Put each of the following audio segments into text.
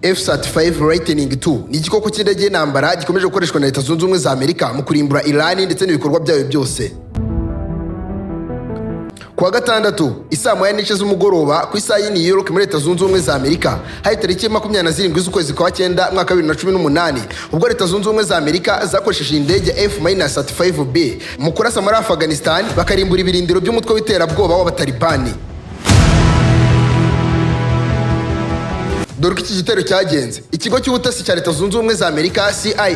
F-35 Lightning II ni igikoko cy'indege y'intambara gikomeje gukoreshwa na Leta Zunze Ubumwe za Amerika mu kurimbura Iran ndetse n'ibikorwa byayo byose. Ku wa gatandatu isaa 1:30 z'umugoroba ku isaha y'i New York muri Leta Zunze Ubumwe za Amerika, hari tariki 27 z'ukwezi kwa cyenda mwaka wa 2018, ubwo Leta Zunze Ubumwe za Amerika zakoresheje indege F-35B mu kurasa muri Afghanistan bakarimbura ibirindiro by'umutwe w'iterabwoba w'Abatalibani. Dore uko iki gitero cyagenze. Ikigo cy'ubutasi cya Leta Zunze Ubumwe za Amerika, CIA,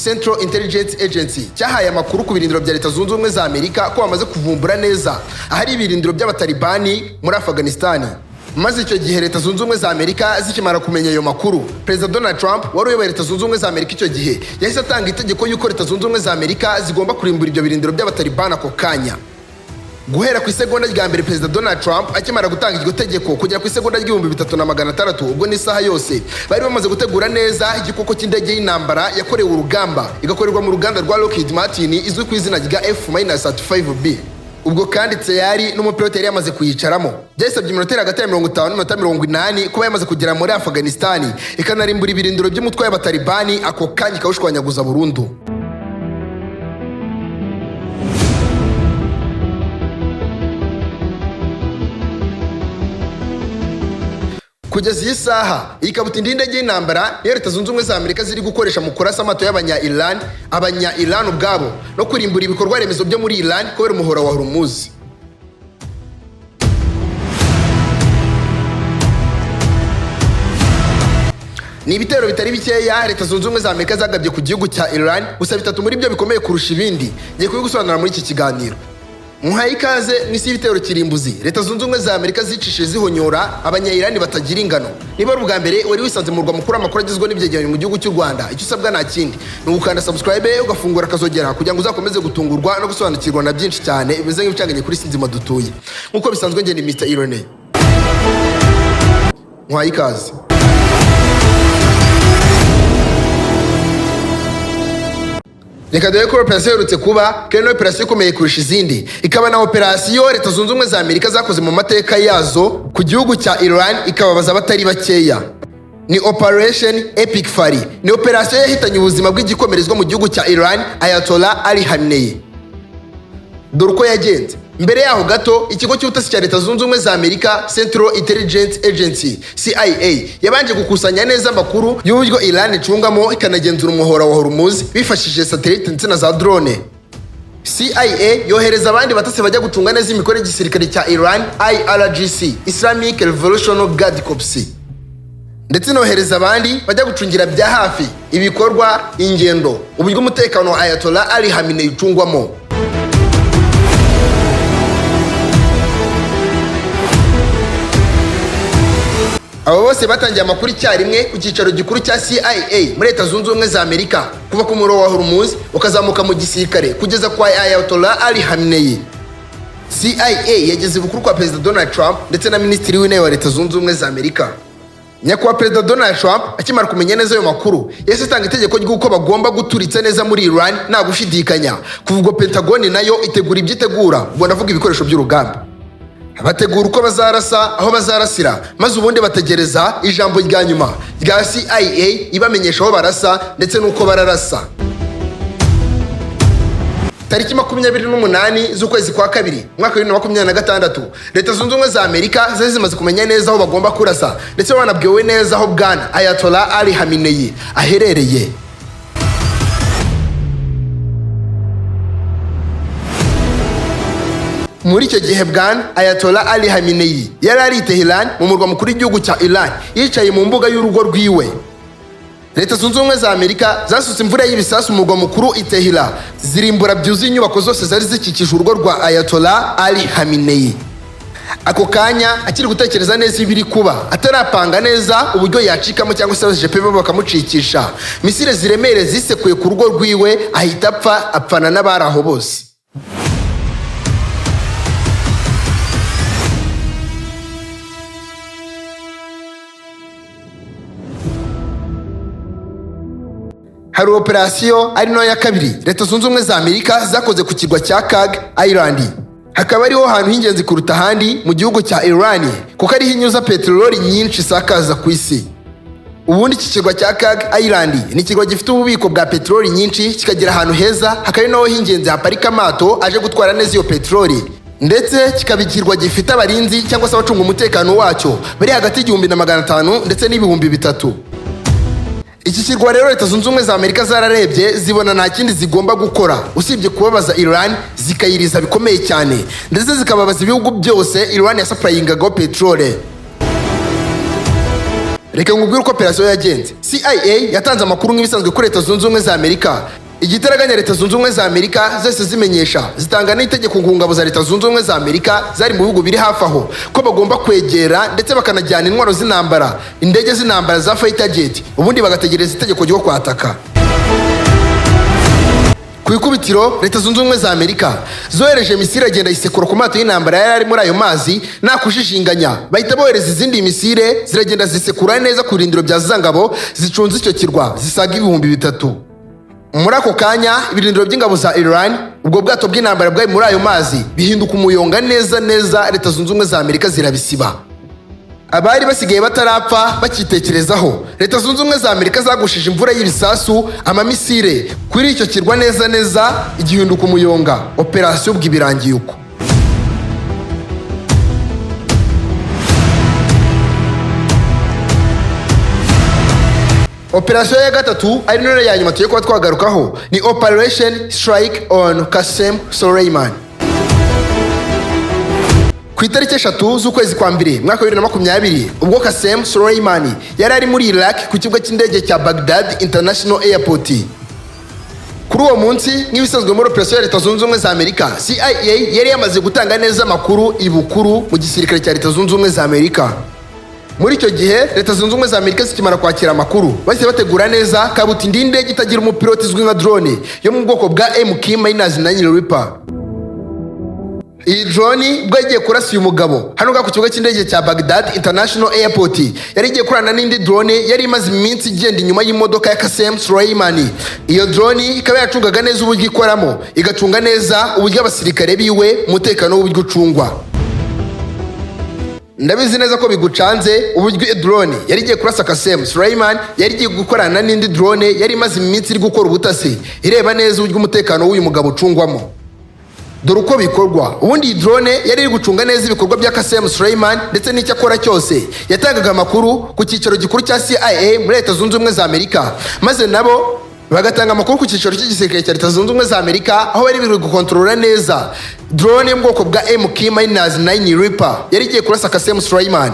Central Intelligence Agency, cyahaye amakuru ku birindiro bya Leta Zunze Ubumwe za Amerika ko bamaze kuvumbura neza ahari ibirindiro by'Abatalibani muri Afghanistan. Maze icyo gihe Leta Zunze Ubumwe za Amerika zikimara kumenya ayo makuru, Perezida Donald Trump wari uyoboye Leta Zunze Ubumwe za Amerika icyo gihe yahise atanga itegeko y'uko Leta Zunze Ubumwe za Amerika zigomba kurimbura ibyo birindiro by'Abatalibani ako kanya. Guhera ku isegonda rya mbere Perezida Donald Trump akimara gutanga iryo tegeko kugera ku isegonda ry'ibihumbi 3,600, ubwo n'isaha yose bari bamaze gutegura neza igikoko cy'indege y'intambara yakorewe urugamba, igakorerwa mu ruganda rwa Lockheed Martin, izwi ku izina rya F-35B. Ubwo kandi tayari n'umupilote yari yamaze kuyicaramo. Byasabye iminota iri hagati ya 50 n'iminota 80 kuba yamaze kugera muri Afghanistan, ikanarimbura ibirindiro by'umutwe w'Abatalibani ako kanya, ikawushwanyaguza burundu. Kugeza iyi saha, iyi kabutindi y'indege y'intambara niyo Leta Zunze Ubumwe za Amerika ziri gukoresha mu kurasa amato y'abanya Iran, abanya Iran ubwabo, no kurimbura ibikorwa remezo byo muri Iran kubera umuhora wa Hormuz. Ni ibitero bitari bikeya Leta Zunze Ubumwe za Amerika zagabye ku gihugu cya Iran, gusa bitatu muri byo bikomeye kurusha ibindi ngiye kubigusobanura muri iki kiganiro. Muhaye ikaze mu isi y'ibitero kirimbuzi Leta Zunze Ubumwe za Amerika zicishije zihonyora Abanyayirani batagira ingano. Niba ari ubwa mbere wari wisanze mu murwa mukuru amakuru agizwe n'ibyegeranyo mu gihugu cy'u Rwanda, icyo usabwa nta kindi ni ugukanda subscribe, ugafungura akazogera kugira ngo uzakomeze gutungurwa no gusobanukirwa na byinshi cyane bimeze nk'ibicanganye kuri si nzima dutuye. Nk'uko bisanzwe, njye ni Mr Irene. Muhaye ikaze. Reka dore ko operasiyo iherutse kuba kandi ni operasiyo ikomeye kurusha izindi, ikaba na operasiyo Leta Zunze Ubumwe za Amerika zakoze mu mateka yazo ku gihugu cya Iran, ikababaza abatari bakeya. Ni Operation Epic Fury. Ni operasiyo yahitanye ubuzima bw'igikomerezwa mu gihugu cya Iran, Ayatollah Ali Khamenei. Dore uko yagenze. Mbere yaho gato, ikigo cy'ubutasi cya Leta Zunze Ubumwe za Amerika, Central Intelligence Agency, CIA, yabanje gukusanya neza amakuru y'uburyo Iran icungamo ikanagenzura umuhora wa Hormuz bifashishije satellite ndetse na za drone. CIA yohereza abandi batasi bajya gucunga neza imikorere y'igisirikare cya Iran, IRGC, Islamic Revolutionary Guard Corps, ndetse inohereza abandi bajya gucungira bya hafi ibikorwa, ingendo, uburyo umutekano wa Ayatollah Ali Khamenei ucungwamo. Abo bose batangiye amakuru icyarimwe ku cyicaro gikuru cya CIA muri Leta Zunze Ubumwe za Amerika, kuva ku murongo wa Hormuz ukazamuka mu gisirikare kugeza kwa Ayatollah Ali Khamenei. CIA yageze bukuru kwa Perezida Donald Trump ndetse na Minisitiri w'Intebe wa Leta Zunze Ubumwe za Amerika. Nyakubahwa Perezida Donald Trump akimara kumenya neza ayo makuru, yahise atanga itegeko ry'uko bagomba guturitsa neza muri Iran nta gushidikanya. Kuva ubwo Pentagon nayo itegura ibyo itegura, ubwo ndavuga ibikoresho by'urugamba. Bategura uko bazarasa, aho bazarasira, maze ubundi bategereza ijambo rya nyuma rya CIA ibamenyesha aho barasa ndetse n'uko bararasa. Tariki 28 z'ukwezi kwa kabiri umwaka wa 2026, Leta Zunze Ubumwe za Amerika zari zimaze kumenya neza aho bagomba kurasa, ndetse banabwiwe neza aho Bwana Ayatollah Ali Khamenei aherereye. Muri icyo gihe Bwana Ayatollah Ali Khamenei yari ari i Tehran, mu murwa mukuru w'igihugu cya Iran, yicaye mu mbuga y'urugo rwiwe. Leta Zunze Ubumwe za Amerika zasutse imvura y'ibisasu mu murwa mukuru i Tehran, zirimbura byuzuye inyubako zose zari zikikije urugo rwa Ayatollah Ali Khamenei. Ako kanya akiri gutekereza neza ibiri kuba, atarapanga neza uburyo yacikamo cyangwa se abajepe be bakamucikisha, misile ziremereye zisekuye ku rugo rwiwe, ahita apfa, apfana n'abari aho bose. Hari operasiyo ari nayo ya kabiri Leta Zunze Ubumwe za Amerika zakoze ku kirwa cya Kag Island, hakaba ariho hantu h'ingenzi kuruta ahandi mu gihugu cya Iran, kuko ariho inyuza peteroli nyinshi isakaza ku isi. Ubundi iki kirwa cya Kharg Island ni ikirwa gifite ububiko bwa peteroli nyinshi, kikagira ahantu heza, hakaba ari naho h'ingenzi haparika amato aje gutwara neza iyo peteroli, ndetse kikaba ikirwa gifite abarinzi cyangwa se abacunga umutekano wacyo bari hagati y'1500 ndetse n'3000. Iki kirwa rero, Leta Zunze Ubumwe za Amerika zararebye zibona nta kindi zigomba gukora usibye kubabaza Iran, zikayiriza bikomeye cyane, ndetse zikababaza ibihugu byose Iran yasupplyingagaho peteroli. Reka nkubwire uko operasiyo yagenze. CIA yatanze amakuru nk'ibisanzwe kuri Leta Zunze Ubumwe za Amerika. Igitaraganya, Leta Zunze Ubumwe za Amerika zose zimenyesha, zitanga n'itegeko ku ngabo za Leta Zunze Ubumwe za Amerika zari mu bihugu biri hafi aho ko bagomba kwegera ndetse bakanajyana intwaro z'intambara, indege z'intambara za fighter jet, ubundi bagategereza itegeko ryo kwataka. Ku ikubitiro, Leta Zunze Ubumwe za Amerika zohereje missile, agenda yisekura ku mato y'intambara yari ari muri ayo mazi nta kujijinganya. Bahita bohereza izindi missile, ziragenda zisekura neza ku birindiro bya za ngabo zicunze icyo kirwa zisaga 3000. Muri ako kanya, ibirindiro by'ingabo za Iran, ubwo bwato bw'intambara bwari muri ayo mazi, bihinduka umuyonga neza neza. Leta Zunze Ubumwe za Amerika zirabisiba, abari basigaye batarapfa bakitekerezaho. Leta Zunze Ubumwe za Amerika zagushije imvura y'ibisasu, amamissile kuri icyo kirwa neza neza, igihinduka umuyonga. Operasiyo ubwo ibirangiye uko. Operasiyo ya gatatu, ari nayo ya nyuma tugiye kuba twagarukaho, ni Operation Strike on Qasem Soleiman. Ku itariki 3 z'ukwezi kwa mbere mwaka wa 2020, ubwo Qasem Soleimani yari ari muri Iraq ku kibuga cy'indege cya Baghdad International Airport. Kuri uwo munsi, nk'ibisanzwe muri operasiyo ya Leta Zunze Ubumwe za Amerika, CIA yari yamaze gutanga neza amakuru ibukuru mu gisirikare cya Leta Zunze Ubumwe za Amerika. Muri icyo gihe, Leta Zunze Ubumwe za Amerika zikimara kwakira amakuru, bahise bategura neza kabutindi y'indege itagira umupiloti izwi nka drone yo mu bwoko bwa MK-9 Reaper. Iyi drone ubwo yagiye kurasa uyu mugabo hano ngaha ku kibuga cy'indege cya Baghdad International Airport, yari igiye kurana n'indi drone yari imaze iminsi igenda inyuma y'imodoka ya Qasem Soleimani. Iyo drone ikaba yacungaga neza uburyo ikoramo, igacunga neza uburyo abasirikare biwe, umutekano w'uburyo ucungwa. Ndabizi neza ko bigucanze uburyo drone yari igiye kurasa Qasem Soleiman yari igiye gukorana n'indi drone yari imaze iminsi iri gukora ubutasi, ireba neza uburyo umutekano w'uyu mugabo ucungwamo. Dore uko bikorwa. Ubundi iyi drone yari iri gucunga neza ibikorwa bya Qasem Soleiman ndetse n'icyo akora cyose. Yatangaga amakuru ku cyicaro gikuru cya CIA muri Leta Zunze Ubumwe za Amerika, maze nabo bagatanga amakuru ku cyicaro cy'igisirikare cya Leta Zunze Ubumwe za Amerika, aho bari biri gukontorora neza drone yo mu bwoko bwa MK-9 Reaper yari igiye kurasa Qasem Soleiman.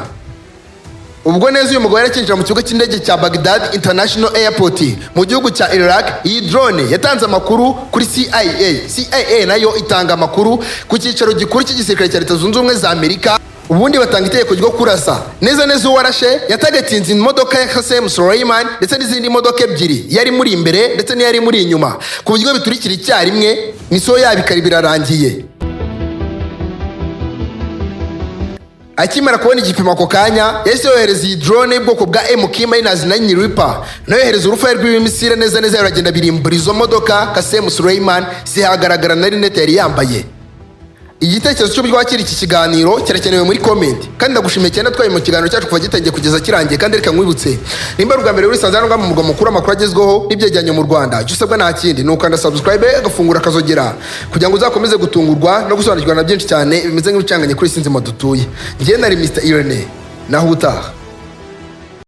Ubwo neza uyu mugabo yari akinjira mu kibuga cy'indege cya Baghdad International Airport mu gihugu cya Iraq, iyi drone yatanze amakuru kuri CIA. CIA nayo itanga amakuru ku cyicaro gikuru cy'igisirikare cya Leta Zunze Ubumwe za Amerika, ubundi batanga itegeko ryo kurasa neza neza. Uwarashe yatagatinze imodoka ya Qasem Soleiman ndetse n'izindi modoka ebyiri, yari muri imbere ndetse n'iyari muri inyuma, ku buryo biturikira icyarimwe, mission yabo ikaba birarangiye. Akimara kubona igipimo ako kanya, yahise yohereza iyi drone y'ubwoko bwa MK-9 Reaper, nayo yohereza urufaya rw'ibimissile neza neza, biragenda birimbura izo modoka. Qasem Soleiman zihagaragara na lunettes yari yambaye. Igitekerezo cy'uburyo wakira iki kiganiro kirakenewe muri comment, kandi ndagushimiye cyane twaye mu kiganiro cyacu kuva gitangiye kugeza kirangiye. Kandi reka nkwibutse, nimba ari ubwa mbere urisanze hano ngaha mu murwa mukuru amakuru agezweho n'ibyegeranyo mu Rwanda, icyo usabwa nta kindi ni ukanda subscribe, agafungura akazogera, kugira ngo uzakomeze gutungurwa no gusobanukirwa na byinshi cyane bimeze nk'ibicanganye kuri isi nzima dutuye. Njye nari Mr Irene, naho ubutaha.